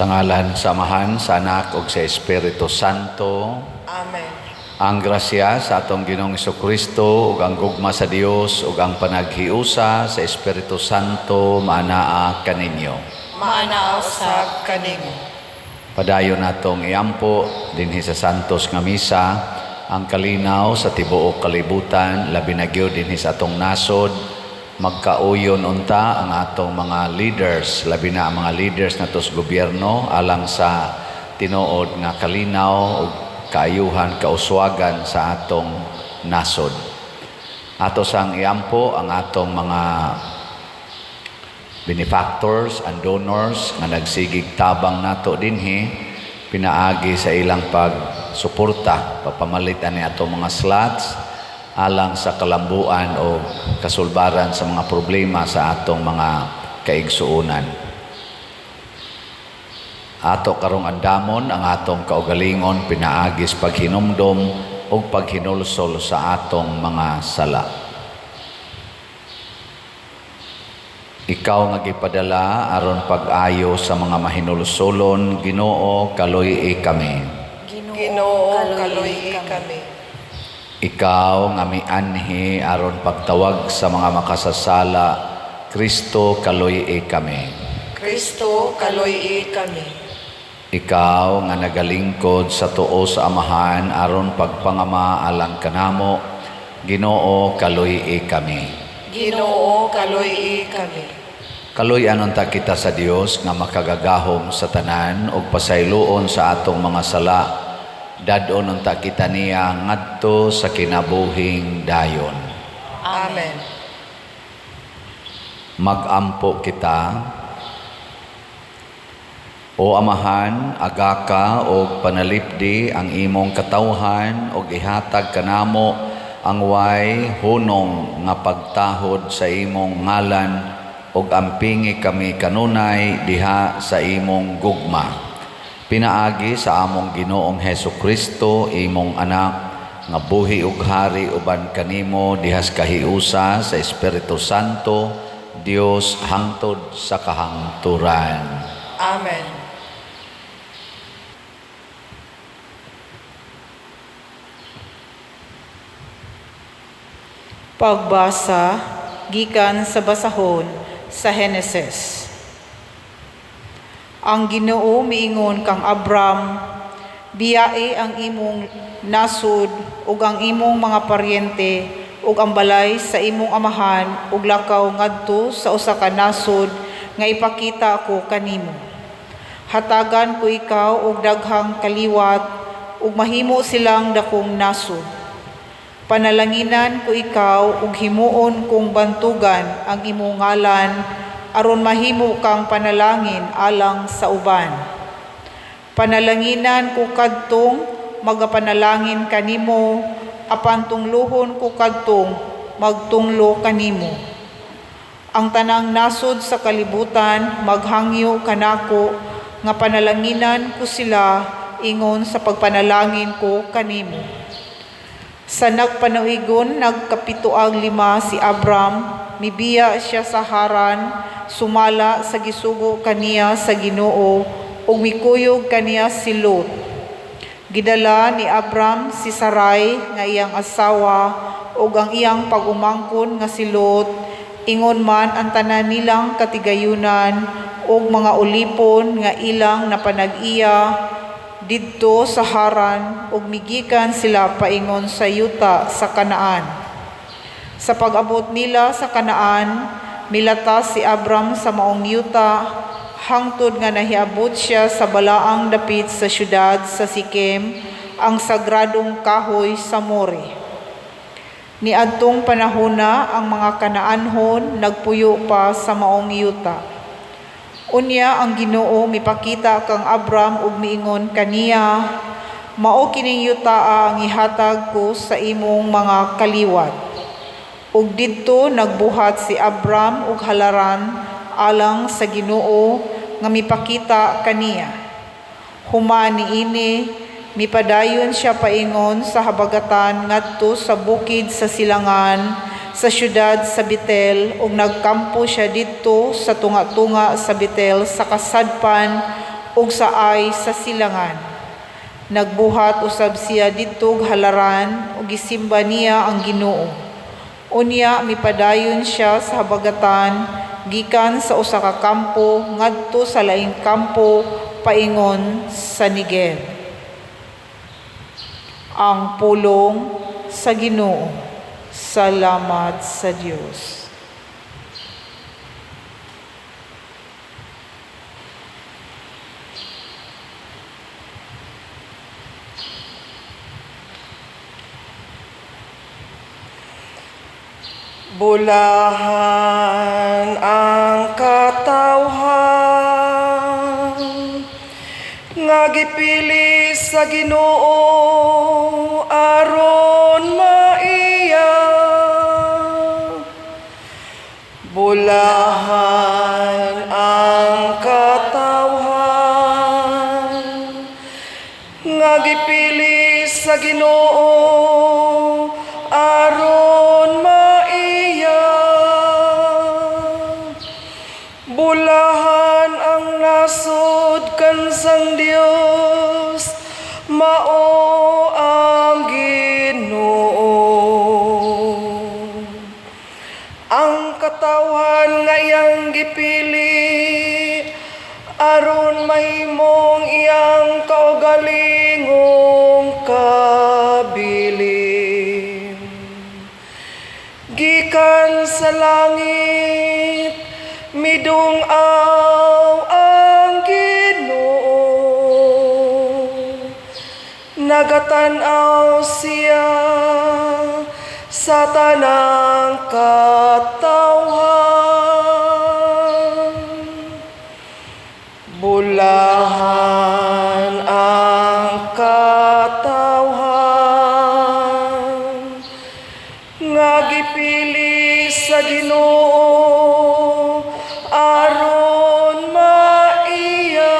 Sa ngalan sa Amahan, sa Anak ug sa Espiritu Santo. Amen. Ang grasya sa atong Ginoong Kristo ug ang gugma sa Dios ug ang panaghiusa sa Espiritu Santo maanaa kaninyo. Maanaa usab kanimo. Padayon natong iampo dinhi sa Santos nga Misa ang kalinaw sa tibuok kalibutan, labi na gyud dinhi sa atong nasod. Magkauyon unta ang atong mga leaders, labi na ang mga leaders nato sa gobyerno, alang sa tinuod nga kalinaw ug kaayuhan, kauswagan sa atong nasod. Ato sang iampo ang atong mga benefactors and donors nga nagsigig tabang nato dinhi pinaagi sa ilang pagsuporta, pagpamalit ani atong mga slots alang sa kalambuan o kasulbaran sa mga problema sa atong mga kaigsuonan. Ato karong andamon ang atong kaugalingon pinaagi sa paghinumdom ug paghinulsol sa atong mga sala. Ikaw nga gipadala aron pag-ayo sa mga mahinulsolon, Ginoo, kaluy-i kami. Ginoo, kaluy-i kami. Ikaw nga mianhi aron pagtawag sa mga makasasala, Kristo, kaluy-i kami. Kristo, kaluy-i kami. Ikaw nga nagalingkod sa tuo sa Amahan aron pagpangama alang kanamo, Ginoo, kaluy-i kami. Ginoo, kaluy-i kami. Kaluy-an unta kita sa Dios nga makagagahom sa tanan ug pasayloon sa atong mga sala. Dad-on unta kita niya ngadto sa kinabuhing dayon. Amen. Magampo kita. O Amahan, agaka og panalipdi ang imong katawhan og ihatag kanamo ang way hunong nga pagtahod sa imong ngalan og ampingi kami kanunay diha sa imong gugma. Pinaagi sa among Ginoong Hesus Kristo, imong anak, nga buhi ug hari uban kanimo dihas kahiusa sa Espiritu Santo, Dios hangtod sa kahangturan. Amen. Pagbasa gikan sa basahon sa Henesis. Ang Ginoo miingon kang Abram, biyae ang imong nasud ug ang imong mga paryente ug ang balay sa imong amahan ug lakaw ngadto sa usa ka nasod nga ipakita ko kanimo. Hatagan ko ikaw og daghang kaliwat ug mahimo silang dakong nasod. Panalanginan ko ikaw ug himuon kong bantugan ang imong ngalan aron mahimo kang panalangin alang sa uban. Panalanginan ko kadtong magapanalangin kanimo, apan tunglohon ko kadtong magtunglo kanimo. Ang tanang nasod sa kalibutan maghangyo kanako nga panalanginan ko sila ingon sa pagpanalangin ko kanimo. Sa nagpanuigon, nagkapituag 5 si Abram, mibiya siya sa Haran, sumala sa gisugo kaniya sa Ginoo, ug mikuyog kaniya si Lot. Gidala ni Abram si Sarai nga iyang asawa ug ang iyang pag-umangkon nga si Lot, ingon man ang tanan nilang katigayunan ug mga ulipon nga ilang napanag-iya didto sa Haran, ug migikan sila paingon sa yuta sa Kanaan. Sa pag-abot nila sa Kanaan, milatas si Abram sa maong yuta, hangtod nga nahiabot siya sa balaang dapit sa syudad sa Sikem, ang sagradong kahoy sa More. Niadtong panahona ang mga Kanaanhon nagpuyo pa sa maong yuta. Unya ang Ginoo mipakita kang Abram ug miingon kaniya, mao kining yutaa ang ihatag ko sa imong mga kaliwat. Ug didto nagbuhat si Abram og halaran alang sa Ginoo nga mipakita kaniya. Human niini, mipadayon siya paingon sa habagatan ngadto sa bukid sa silangan sa syudad sa Betel, ug nagkampo siya didto sa tunga-tunga sa Betel sa kasadpan ug sa Ai sa silangan. Nagbuhat usab siya didtog halaran ug gisimba niya ang Ginoo. Unya mipadayon siya sa habagatan gikan sa usa ka kampo ngadto sa laing kampo paingon sa Negev. Ang pulong sa Ginoo. Salamat sa Dios. Bulahan ang katawhan nga gipili sa Ginoo aron maiya. Bulahan ang katawhan nga gipili sa Ginoo aron maiya. Bulahan ang nasod kansang Dios, mao ang Ginoo. Ang katawhan nga iyang gipili aron mahimong iyang kaugalingong kabilin. Gikan sa langit midung-aw ang Ginoo. Nagatan-aw siya sa tanang katawhan. Bulahan ang katawhan nga gipili sa Ginoo aron maiya.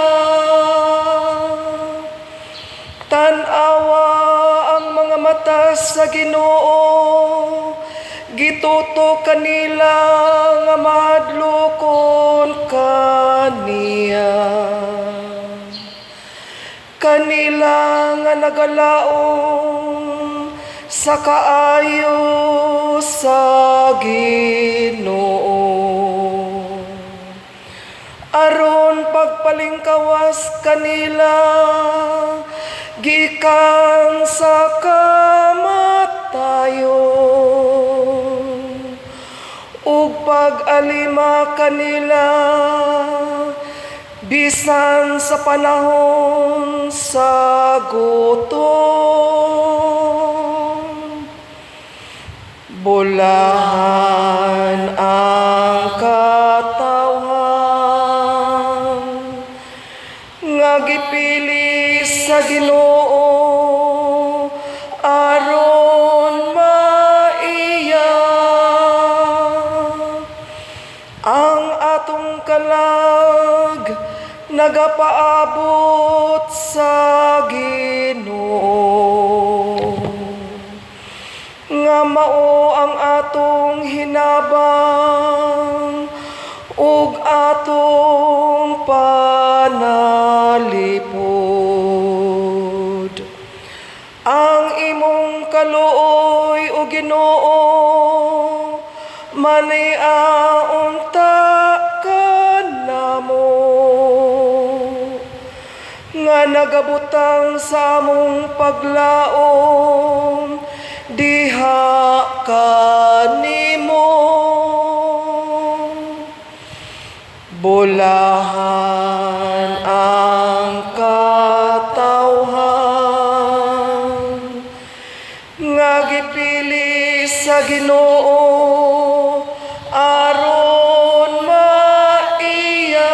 Tan-awa ang mga mata sa Ginoo, gituto kanila nga mahadlokon kaniya. Kanila nga nagalaom sa kaayo sa Ginoo. Aron pagpalingkawas kanila gikan sa kamatayon ug pag-alima kanila bisan sa panahon sa gutom. Bulahan ang katawhan nga gipili sa Ginoo aron maiya. Ang atong kalag nagapaabot sa Ginoo nga mao ang atong hinabang ug atong panalipod. Ang imong kaluoy, o Ginoo, mania unta kanamo nga nagabutang sa among paglaom diha kanimo. Bulahan ang katawhan nga gipili sa Ginoo aron maiya.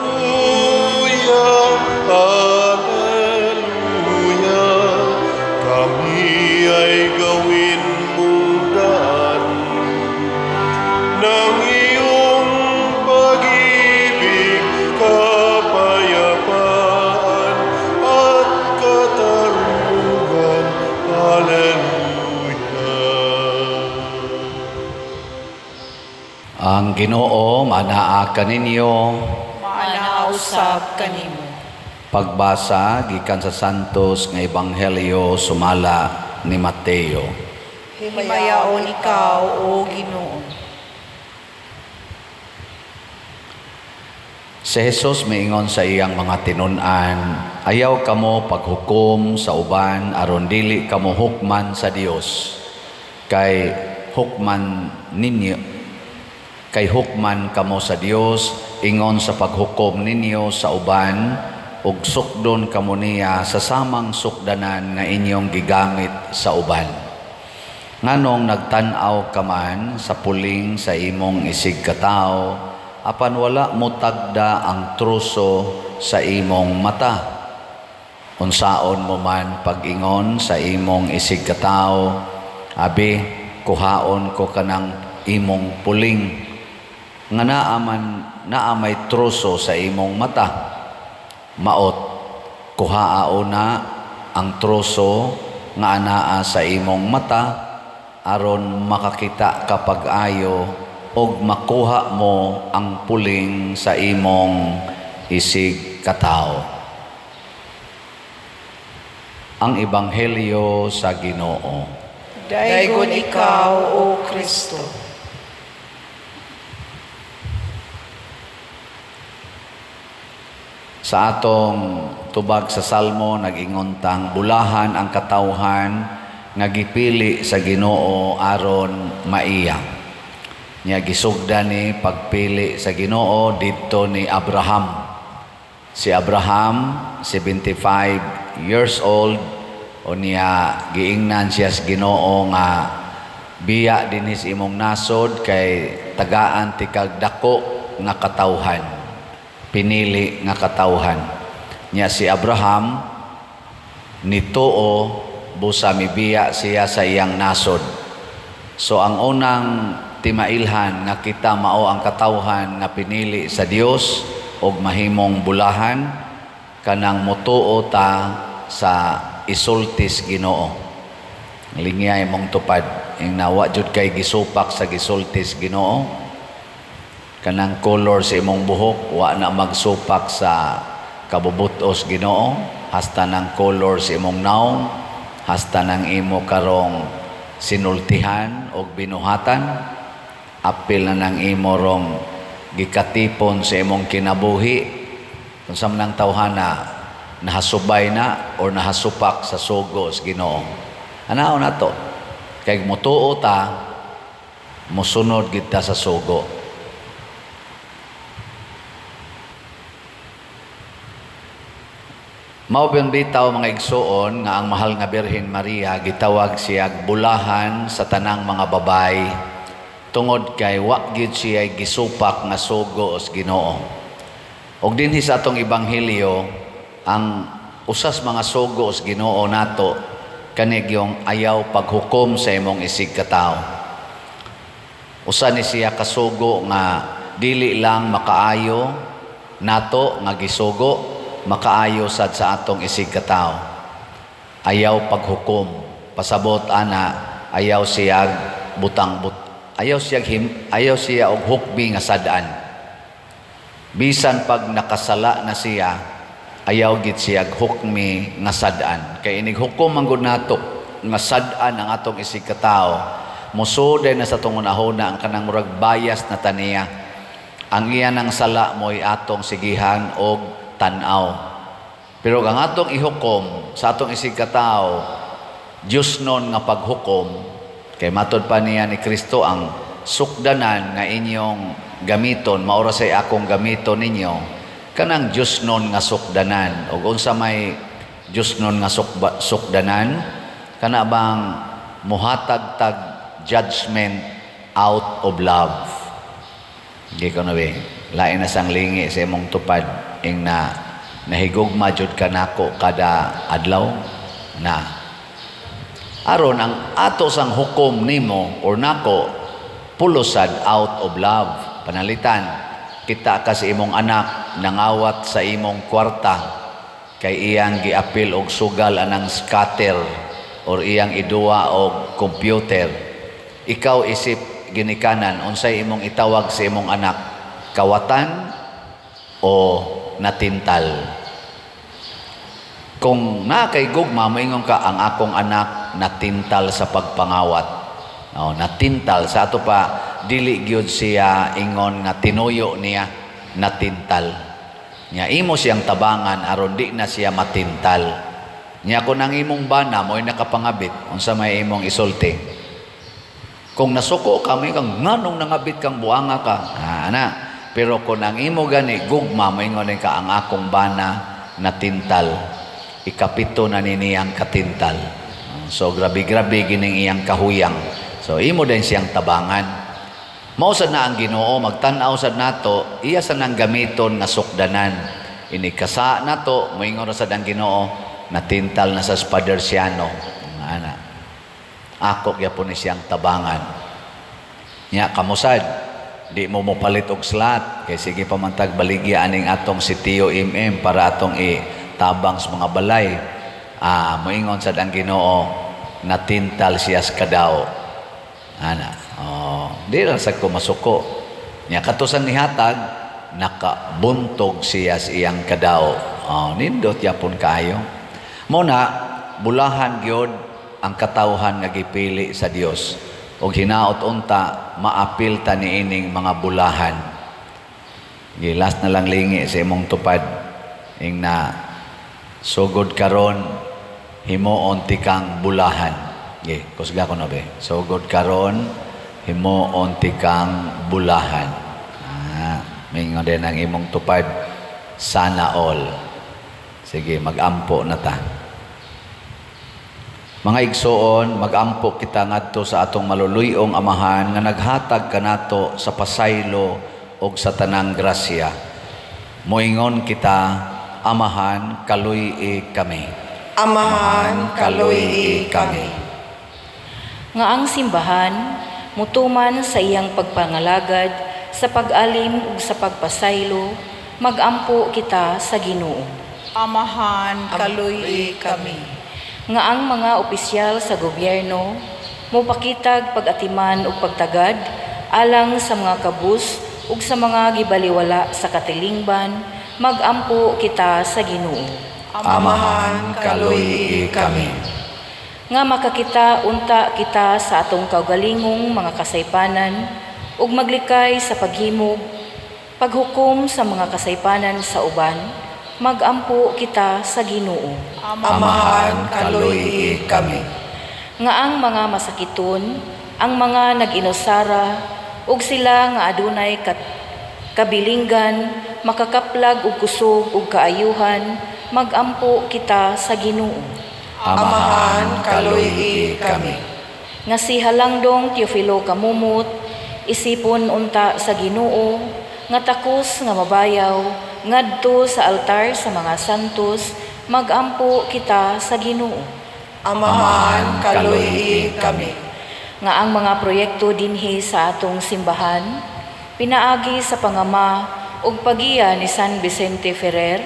Alleluia, Alleluia, kami ay gawin mong daan ng iyong pag-ibig, kapayapaan. Ang Ginoo manaa kaninyo. Maanaa usab kanimo. Pagbasa gikan sa Santos nga Ebanghelyo sumala ni Mateo. Himayaon ikaw, O Ginoo. Si Jesus miingon sa iyang mga tinun-an, "Ayaw kamo paghukom sa uban aron dili kamo hukman sa Dios. Kay hukman ninyo kay hukman kamo sa Dios ingon sa paghukom ninyo sa uban, ug sukdon kamo niya sa samang sukdanan nga inyong gigamit sa uban. Nganong nagtan-aw ka man sa puling sa imong isig katawo, apan wala mo tagda ang truso sa imong mata? Unsaon mo man pag-ingon sa imong isig katawo, 'Abi, kuhaon ko kanang imong puling,' nga naa man naa may truso sa imong mata? Maot, kuhaa una ang truso nga anaa sa imong mata aron makakita ka pag-ayo ug makuha mo ang puling sa imong isig katawo." Ang Ebanghelyo sa Ginoo. Daygon ikaw, O Kristo. Sa atong tubag sa Salmo, nag-ingon tang bulahan ang katawhan nga gipili sa Ginoo aron maiya. Nya gisugdan ni pagpili sa Ginoo didto ni Abraham. Si Abraham, 75 years old, unya giingnan siya sa Ginoo nga biya dinhi sa imong nasod kay tagaan tikag dako nga katawhan, pinili nga katawhan. Nya si Abraham nituo busa mibiya siya sa iyang nasod. So ang unang timailhan nga kita mao ang katawhan nga pinili sa Dios og mahimong bulahan, kanang mutuo ta sa isultis Ginoo. Lingyay mong tupad ing nawa jud kay gisupak sa gisultis Ginoo. Kanang color sa imong buhok wa na magsupak sa kabubutos Ginoo, hasta nang color sa imong naong, hasta nang imo karong sinultihan og binuhatan, apil na nang imo rong gikatipon sa imong kinabuhi. Kung sa manang tawhana nahasubay na or nahasupak sa sugo sa Ginoo. Anaon na to? Kay mutuo ta, musunod gid ta sa sugo. Mao bitaw, mga igsuon, nga ang mahal nga Birhen Maria gitawag siya bulahan sa tanang mga babay tungod kay wa gyud siya gisupak nga sugo sa Ginoo. Og dinhi sa atong ebanghelyo, ang usas mga sugo sa Ginoo nato kanigyong ayaw paghukom sa imong isig katawo. Usa ni siya kasugo nga dili lang makaayo nato nga gisugo, makaayo sad sa atong isig katawo. Ayaw paghukom. Pasabot ana, ayaw siya butang but, ayaw siya him, ayaw siya og hukbi nga sad-an. Bisan pag nakasala na siya, ayaw gid siya hukmi nga sad-an. Kay inig hukom man gud nato nga sad-an ang atong isig katawo, musuday na sa tungod ahona ang kanang murag bias na taniya. Ang iya ng sala mo'y atong sigihan og tan-aw. Pero ang atong ihukom sa atong isig katawo, Diyos nun nga paghukom, kay matod pa niya ni Kristo ang sukdanan nga inyong gamiton, maura say akong gamiton ninyo, kanang Diyos nun nga sukdanan. Og unsa may Diyos nun nga sukdanan, kana bang muhatag tag judgment out of love. Hindi ko na be, lain na sang lingi sa imong tupad, ing na nahigugma jud ka nako kada adlaw na. Aron ang ato sang hukom nimo or nako pulusad out of love. Panalitan, kita ka sa imong anak nangawat sa imong kwarta kay iyang giapil og sugal anang scatter or iyang iduwa og computer. Ikaw isip ginikanan, unsay imong itawag sa imong anak? Kawatan o natintal? Kung naa kay gugma, moingon ka, "Ang akong anak natintal sa pagpangawat." Oh, natintal sa ato pa, dili gyud siya ingon nga tinuyo niya, natintal. Nya imo siyang tabangan aron di na siya matintal. Nya kung ang imong bana mo'y nakapangabit, unsa may imong isulti? Kung nasuko ka, may kang nganong nangabit kang, buanga ka. Ah, ana. Pero kung ang imo gani gugma, moingon ka, "Ang akong bana natintal. Ikapito na ni niyang katintal. So grabe-grabe gining iyang kahuyang." So imo din siyang tabangan. Mao sad na ang Ginoo, magtan-aw sad nato, iya sa nang gamiton nga sukdanan. Inikasa nato, moingon ra sad ang Ginoo, "Natintal na sa Father Siano." Ana. Ako gyapon ni siyang tabangan. Nya kamusad, di mo mopalit og slot kay sige pa man tag baligya aning atong si Tio MM para atong itabang sa mga balay. Ah, moingon sad ang Ginoo, "Natintal siya sa kadaw." Ana. Oh, di ra sad ko masuko. Nya katusan nihatag, nakabuntog siya sa iyang kadaw. Oh, nindot yapon kaayo. Mo na bulahan gyud ang katawhan nga gipili sa Dios. Og hinaot unta maapil ta niining mga bulahan. Gilas na lang lingi sa imong tupad. Ing na sugod karon, himuon tikang bulahan. Ge, kusga ko na be. Sugod karon, himuon tikang bulahan. Ah, mingon din ang imong tupad, "Sana all." Sige, magampo na ta. Mga igsoon, magampo kita ngadto sa atong maluluyong Amahan nga naghatag kanato sa pasaylo ug sa tanang grasya. Moingon kita, Amahan, kaluy-i kami. Amahan, kaluy-i kami. Nga ang simbahan mutuman sa iyang pagpangalagad sa pag-alim ug sa pagpasaylo, magampo kita sa Ginoo. Amahan, kaluy-i kami. Nga ang mga opisyal sa gobyerno mopakitag pag-atiman ug pagtagad alang sa mga kabus ug sa mga gibaliwala sa katilingban, magampo kita sa Ginoo. Amahan, kaluy-i kami. Nga makakita unta kita sa atong kaugalingong mga kasaypanan ug maglikay sa paghimog paghukom sa mga kasaypanan sa uban, magampo kita sa Ginoo. Amahan, kaluy-i kami. Nga ang mga masakiton, ang mga nag-inusara ug sila nga adunay kabilinggan makakaplag og kusog ug kaayuhan, magampo kita sa Ginoo. Amahan, kaluy-i kami. Nga si Halangdong Teofilo Camomot isipon unta sa Ginoo nga takos nga mabayaw ngadto sa altar sa mga santos, magampo kita sa Ginoo. Amahan, kaluy-i kami. Nga ang mga proyekto dinhi sa atong simbahan pinaagi sa pangama ug pagiya ni San Vicente Ferrer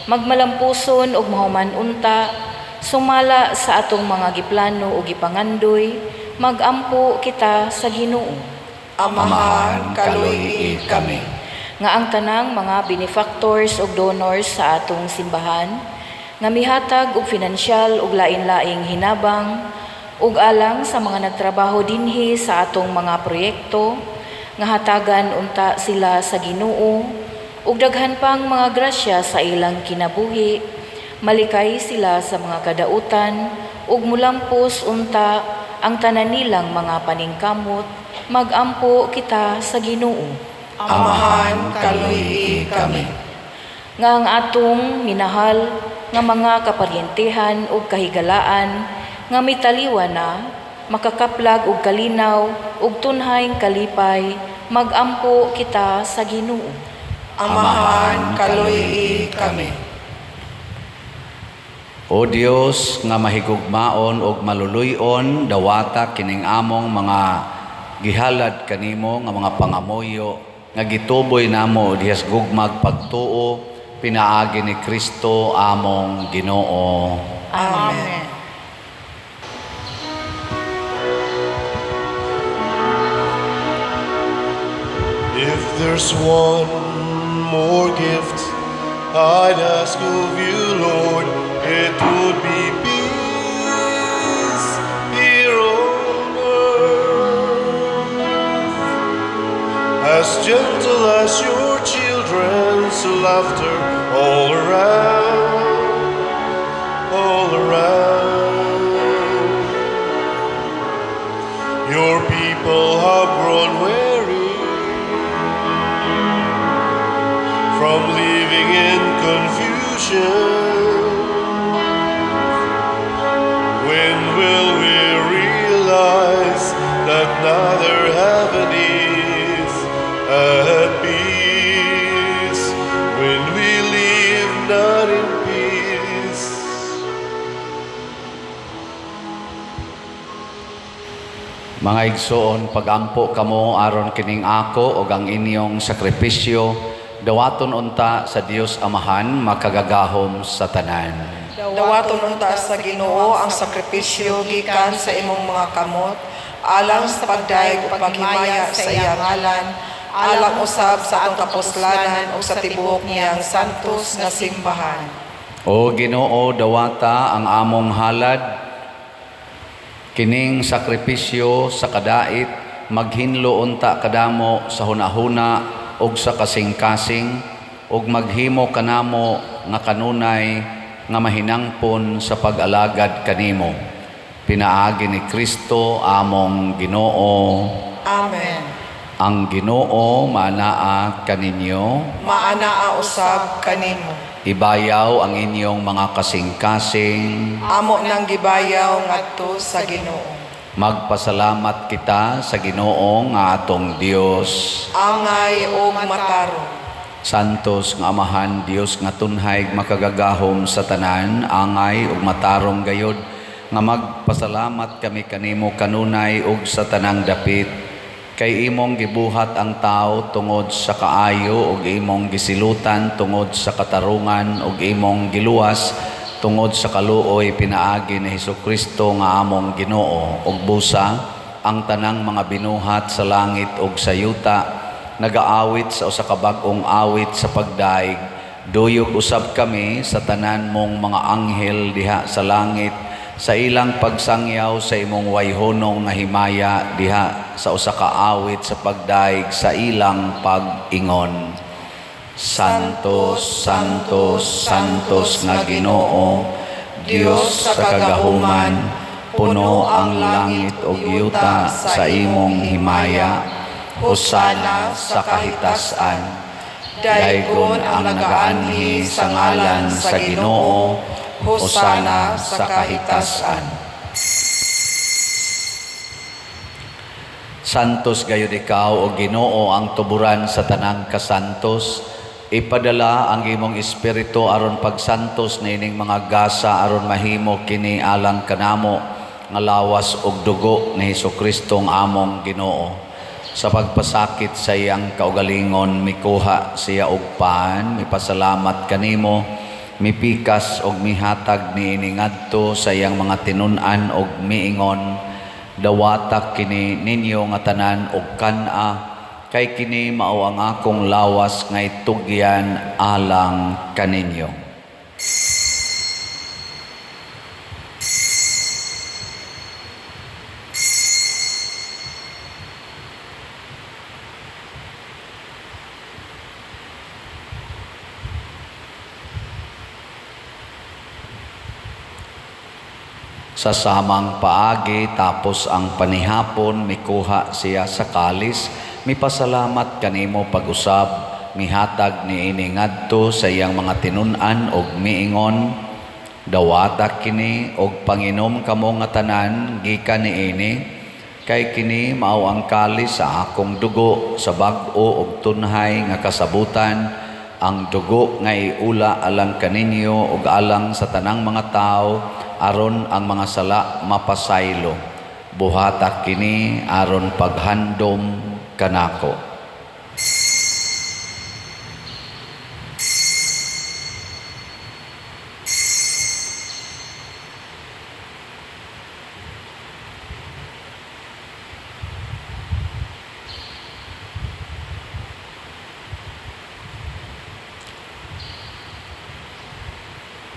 magmalampuson ug mahuman unta sumala sa atong mga giplano ug gipangandoy, magampo kita sa Ginoo. Amahan, kaluy-i kami. Nga ang tanang mga benefactors ug donors sa atong simbahan nga mihatag og finansyal ug lain-laing hinabang ug alang sa mga nagtrabaho dinhi sa atong mga proyekto, nga hatagan unta sila sa Ginoo ug daghan pang mga grasya sa ilang kinabuhi, malikay sila sa mga kadautan ug mulampos unta ang tanan nilang mga paningkamot, magampo kita sa Ginoo. Amahan, kaluy-i kami. Nga ang atong minahal nga mga kaparyentehan ug kahigalaan nga mitaliwa na makakaplag og kalinaw ug tunhayng kalipay, magampo kita sa Ginoo. Amahan, kaluy-i kami. O Dios nga mahigugmaon ug maluluy-on, dawata kining among mga gihalad kanimo nga mga pangamuyo nga gituboy namo dihas gugmag pagtuo, pinaagi ni Kristo among Ginoo. Amen. Amen. There's one more gift I'd ask of you, Lord, it would be peace here on earth, as gentle as your children's laughter all around, all around. Your people have grown weary from living in confusion. When will we realize that neither heaven is at peace when we live not in peace? Mga igsoon, pagampo kamo aron kining ako og ang inyong sakripisyo, dawaton unta sa Dios Amahan makagagahom sa tanan. Dawaton unta sa Ginoo ang sakripisyo gikan sa imong mga kamot alang sa pagdayeg ug paghimaya sa iyang ngalan, alang usab sa atong kapuslanan ug sa tibuok niyang santos nga simbahan. O Ginoo, dawata ang among halad, kining sakripisyo sa kadait, maghinlo unta kadamo sa hunahuna ug sa kasing-kasing, ug maghimo kanamo nga kanunay nga mahinangpon sa pag-alagad kanimo. Pinaagi ni Kristo among Ginoo. Amen. Ang Ginoo maanaa kaninyo. Maanaa usab kanimo. Ibayaw ang inyong mga kasing-kasing. Amo nang gibayaw ngadto sa Ginoo. Magpasalamat kita sa Ginoo nga atong Dios. Angay ug matarong. Santos nga Amahan, Dios nga tunhay makagagahom sa tanan, angay ug matarong gayod nga magpasalamat kami kanimo kanunay ug sa tanang dapit, kay imong gibuhat ang tao tungod sa kaayo ug imong gisilutan tungod sa katarungan ug imong giluwas tungod sa kaluoy pinaagi ni Hesukristo nga among Ginoo. Ug busa ang tanang mga binuhat sa langit ug sa yuta nagaawit sa usa ka bag-ong awit sa pagdaig. Duyog usab kami sa tanan mong mga anghel diha sa langit sa ilang pagsangyaw sa imong wayhonong nga himaya diha sa usa ka awit sa pagdaig sa ilang pag-ingon. Santos, Santos, Santos nga Ginoo, Dios sa kagahuman, puno ang langit ug yuta sa imong himaya. Hosana sa kahitasan. Daygon ang nagaanhi sa ngalan sa Ginoo. Hosana sa kahitasan. Santos gayud ikaw o Ginoo ang tuburan sa tanang kasantos. Ipadala ang imong espiritu aron pagsantos niining mga gasa aron mahimo kini alang kanamo nga lawas ug dugo ni Hesukristo ang among Ginoo. Sa pagpasakit sa iyang kaugalingon, mikuha siya og pan, mipasalamat kanimo, mipikas og mihatag niini ngadto sa iyang mga tinun-an og miingon, dawata kini ninyo nga tanan og kan-a, kay kini mao ang akong lawas nga itugyan alang kaninyo. Sa samang paagi, tapos ang panihapon, mikuha siya sa kalis, mipasalamat kanimo pag-usab, mihatag niini ngadto sa iyang mga tinun-an og miingon, dawata kini og panginom kamo nga tanan gikan niini, kay kini mao ang kalis sa akong dugo sa bag-o og tunhay nga kasabutan, ang dugo nga iula alang kaninyo ug alang sa tanang mga tawo aron ang mga sala mapasaylo. Buhata kini aron paghandom kanako.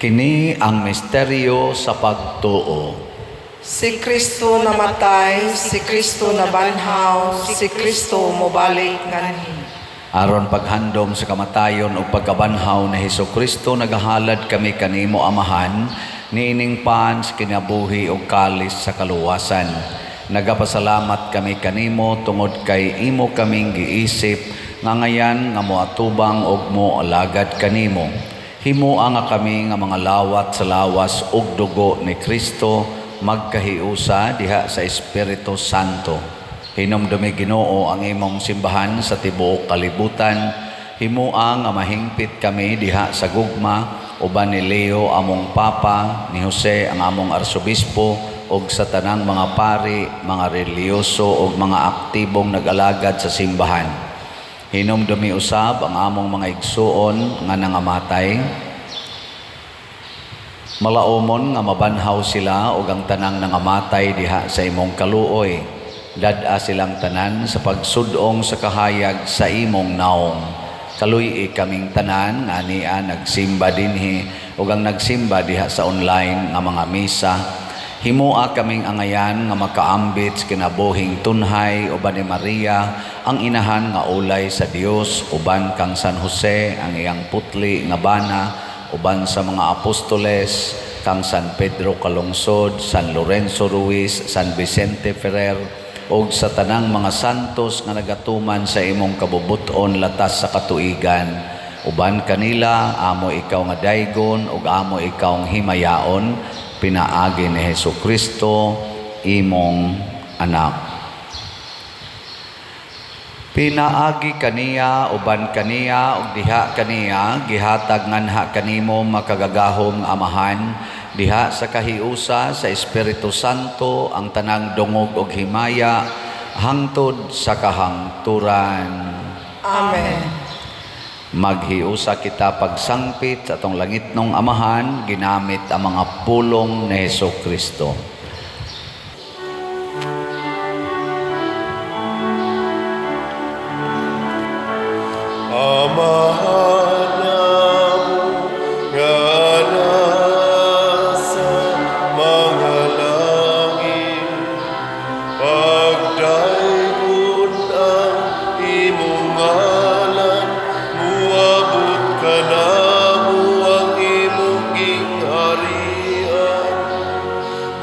Kini ang misteryo sa pagtuo. Si Kristo namatay, si Kristo nabanhaw, si Kristo mobalik nganhi. Aron paghandom sa kamatayon ug pagkabanhaw ni Hesus Kristo, nagahalad kami kanimo, Amahan, niining pan sa kinabuhi ug kalis sa kaluwasan. Nagapasalamat kami kanimo tungod kay imo kaming giisip nga ngayan nga moatubang ug moalagad kanimo. Himoa nga kami nga mga lawat sa lawas ug dugo ni Kristo magkahiusa diha sa Espiritu Santo. Hinumdumi, Ginoo, ang imong simbahan sa tibuok kalibutan. Himoa nga mahingpit kami diha sa gugma uban ni Leo among Papa, ni Jose ang among Arsobispo ug sa tanang mga pari, mga relihiyoso ug mga aktibong nag-alagad sa simbahan. Hinumdumi usab ang among mga igsuon nga nangamatay. Malaumon nga mabanhaw sila ug ang tanang nangamatay diha sa imong kaluoy. Dad-a silang tanan sa pagsud-ong sa kahayag sa imong naong. Kaluy-i kaming tanan nga ania nagsimba dinhi ug ang nagsimba diha sa online nga mga misa. Himoa kaming angayan nga makaambit sa kinabuhing tunhay uban ni Maria ang inahan nga ulay sa Dios, uban kang San Jose ang iyang putli nga bana, uban sa mga apostoles, kang San Pedro Calungsod, San Lorenzo Ruiz, San Vicente Ferrer ug sa tanang mga santos nga nagatuman sa imong kabubut-on latas sa katuigan. Uban kanila amo ikaw nga daygon ug amo ikaw himayaon pinaagi ni Hesus Kristo, imong anak. Pinaagi kaniya, uban kaniya ug diha kaniya, gihatag nganha kanimo, makagagahom nga Amahan, diha sa kahiusa sa Espiritu Santo, ang tanang dungog ug himaya hangtod sa kahangturan. Amen. Maghiusa kita pagsangpit sa atong langitnong Amahan ginamit ang mga pulong ni Hesus Kristo. Amahan namo nga nasa mga langit, pagdaygon ang imong ngalan, muabot kanamo ang imong gingharian,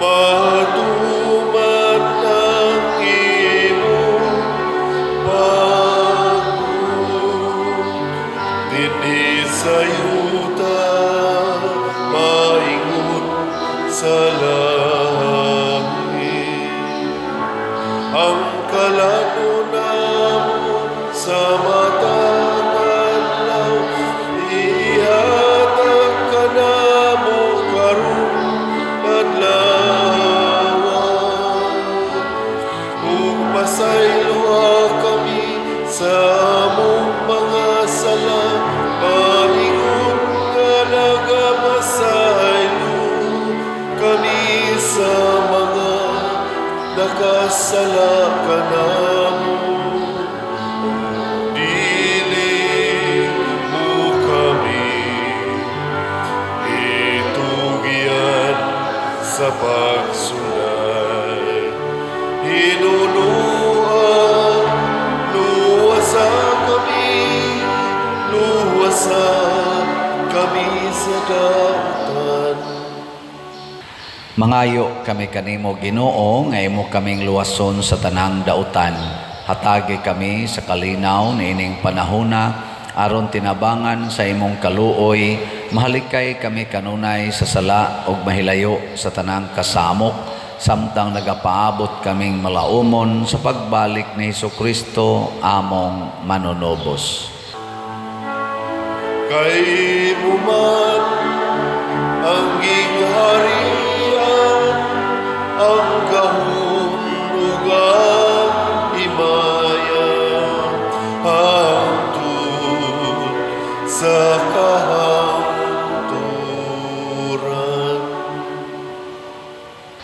matuman ang imong pagbuot dinhi sa yuta maingon sa langit. Ang kalan-on namo sa matag adlaw ihatag kanamo karong adlaw. Ug pasayloa kami sa among mga sala, paingon nga nagapasaylo kami sa mga nakasala kanamo. Dili mo kami itugyan sa pagsulay. Hinunua, luwasa kami, luwasa kami sa dautan. Mangayo kami kanimo, Ginoo, nga imo kaming luwason sa tanang dautan. Hatagi kami sa kalinaw niining panahona aron tinabangan sa imong kaluoy mahalikay kami kanunay sa sala ug mahilayo sa tanang kasamok samtang nagapaabot kaming malaumon sa pagbalik ni Hesus Kristo among manunubos. Kay imo man ang gingharian, ang gahom ug ang himaya, hangtod sa kahangturan.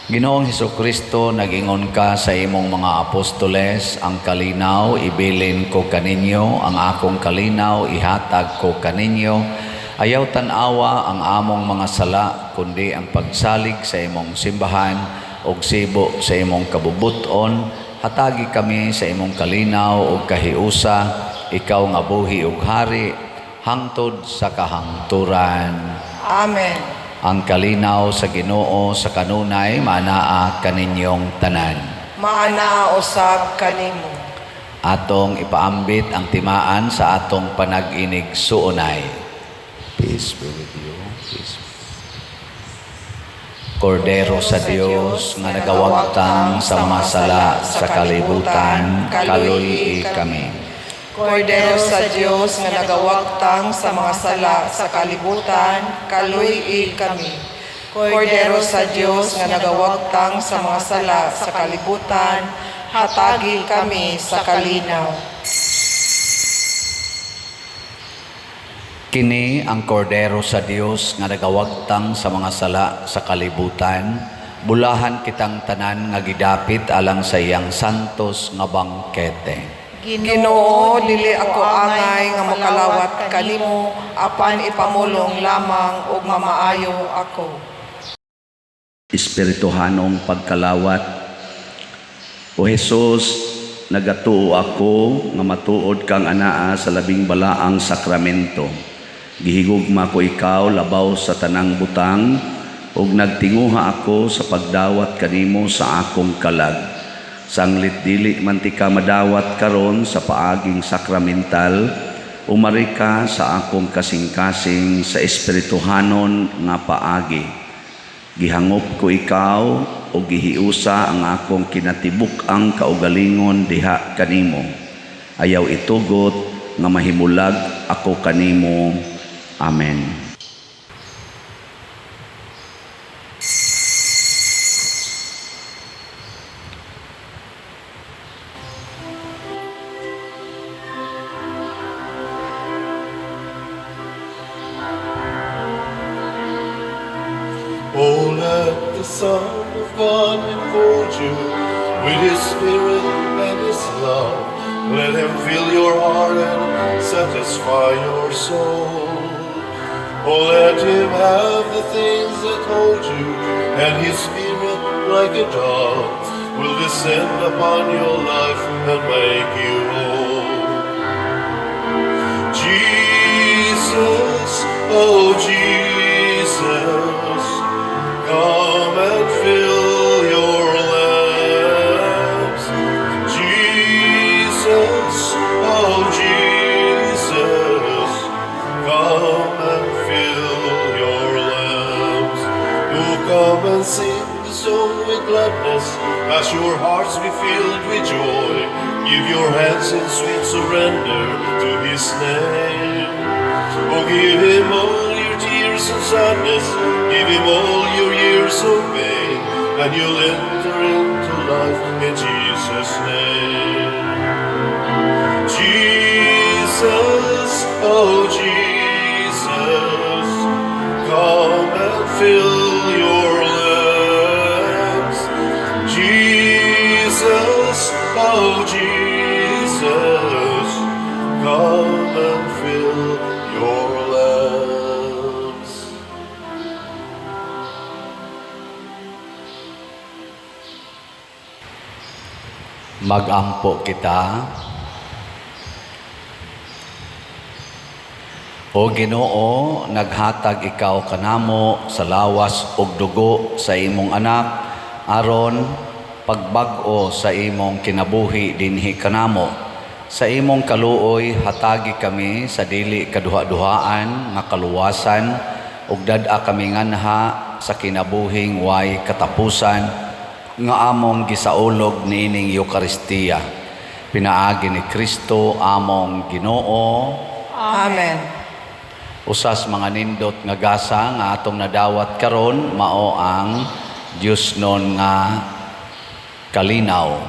Ginoong Hesus Kristo, nagingon ka sa imong mga apostoles, "Ang kalinaw ibilin ko kaninyo, ang akong kalinaw ihatag ko kaninyo." Ayaw tan-awa ang among mga sala, kundi ang pagsalig sa imong simbahan ug sibo sa imong kabubuton. Hatagi kami sa imong kalinaw ug kahiusa, ikaw nga buhi ug hari hangtod sa kahangturan. Amen. Ang kalinaw sa Ginoo sa kanunay maanaa kaninyong tanan. Maanaa usab kanimo. Atong ipaambit ang timaan sa atong panag-inig suunay. Peace be with you. Peace. Kordero sa Dios nga nagawagtang sa mga sala sa kalibutan, kaluy-i kami. Kordero sa Dios nga nagawagtang sa mga sala sa kalibutan, kaluy-i kami. Kordero sa Dios nga nagawagtang sa mga sala sa kalibutan, hatagi kami sa kalinaw. Kini ang kordero sa Dios nga nagawagtang sa mga sala sa kalibutan. Bulahan kitang tanan nga gidapit alang sa iyang santos nga bangkete. Ginoo, dili ako angay nga mokalawat kanimo, apan ipamulong lamang ug mamaayo ako. Espirituhanong pagkalawat. O Hesus, nagatuo ako nga matuod kang anaa sa labing balaang sakramento. Gihigugma ko ikaw labaw sa tanang butang ug nagtinguha ako sa pagdawat kanimo sa akong kalag. Sanglit dili man ti ka madawat karon sa paaging sakramental, umari ka sa akong kasing-kasing sa espirituhanon nga paagi. Gihangop ko ikaw o gihiusa ang akong kinatibuk-ang kaugalingon diha kanimo. Ayaw itugot nga mahimulag ako kanimo. Amen. Oh, let the Son of God enfold you with His Spirit and His love. Let Him fill your heart and satisfy your soul. Oh, let Him have the things that hold you, and His Spirit, like a dove, will descend upon your life and make you whole. Jesus, oh Jesus, come and fill your lamps. Jesus, oh Jesus, come and fill your lamps. Oh, come and sing the song with gladness, as your hearts be filled with joy. Give your hands in sweet surrender to His name. Oh, give Him all your tears and sadness, give Him all your years of pain, and you'll enter into life in Jesus' name. Jesus, oh Jesus, come and fill your lamps. Jesus, oh Jesus, come and fill your lamps. Magampo kita. O Ginoo, naghatag ikaw kanamo sa lawas ug dugo sa imong anak aron pagbag-o sa imong kinabuhi dinhi kanamo. Sa imong kaluoy hatagi kami sa dili kaduha-duhaan nga kaluwasan ug dad-a kami nganha sa kinabuhing way katapusan nga among gisaulog niining Eukaristiya. Pinaagi ni Kristo among Ginoo. Amen. Usas mga nindot nga gasa nga atong nadawat karon mao ang Dios non nga kalinaw.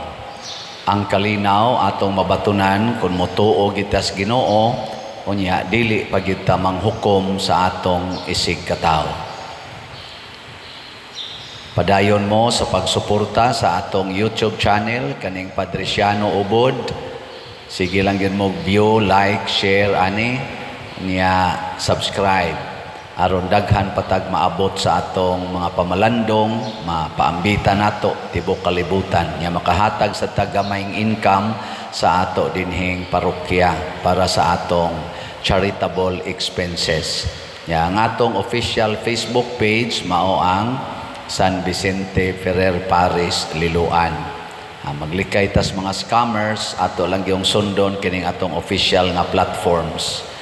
Ang kalinaw atong mabatunan kung motuo kita sa Ginoo, unya dili pa gyud ta manghukom sa atong isig katawo. Padayon mo sa pagsuporta sa atong YouTube channel kaning Padriciano Ubod. Sige lang gyud mo view, like, share ani. Niya subscribe aron daghan patag maabot sa atong mga pamalandong, mapaambita nato tibok kalibutan nya makahatag sa tagamayng income sa ato dinhing parokya para sa atong charitable expenses. Nya ang atong official Facebook page mao ang San Vicente Ferrer Parish, Liloan. Maglikay tas mga scammers, ato lang yung sundon kining atong official nga platforms.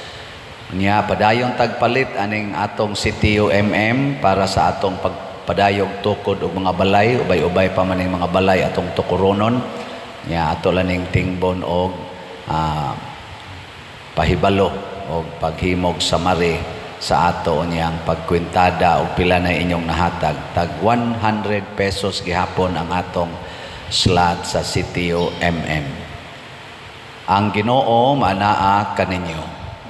Nya padayon tagpalit aning atong CTUMM para sa atong pagpadayog tukod og mga balay, ubay-ubay pa man ning mga balay atong tukuronon. Nya ato lang ning tingbon og pahibalo og paghimog summary sa ato niyang pagkwintada og pila na inyong nahatag. Tag 100 pesos gihapon ang atong slot sa CTO MM. Ang Ginoo maanaa kaninyo.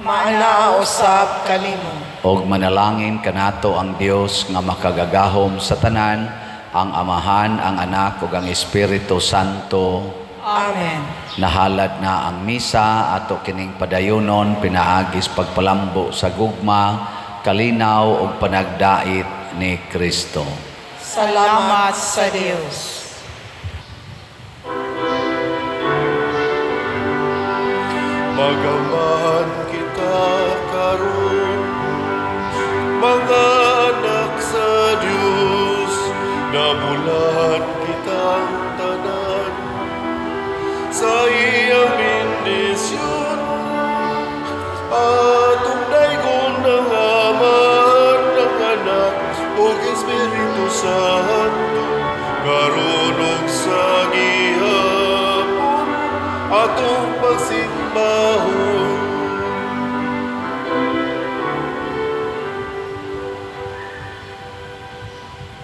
Maanaa usab kanimo. Og manalangin kanato ang Dios nga makagagahom sa tanan, ang Amahan, ang Anak ug ang Espiritu Santo. Amen. Nahalad na ang misa, ato kining padayunon pinaagis pagpalambo sa gugma, kalinaw ug panagdait ni Kristo. Salamat sa Dios. Mag-amahan kita karon, mga anak sa Dios, nabulahan kitang tanan sa iyang bendisyon. Atong daygon ng Amahan, ng Anak ug Espiritu Santo, karon ug sa gihapon atong pagsimbahon.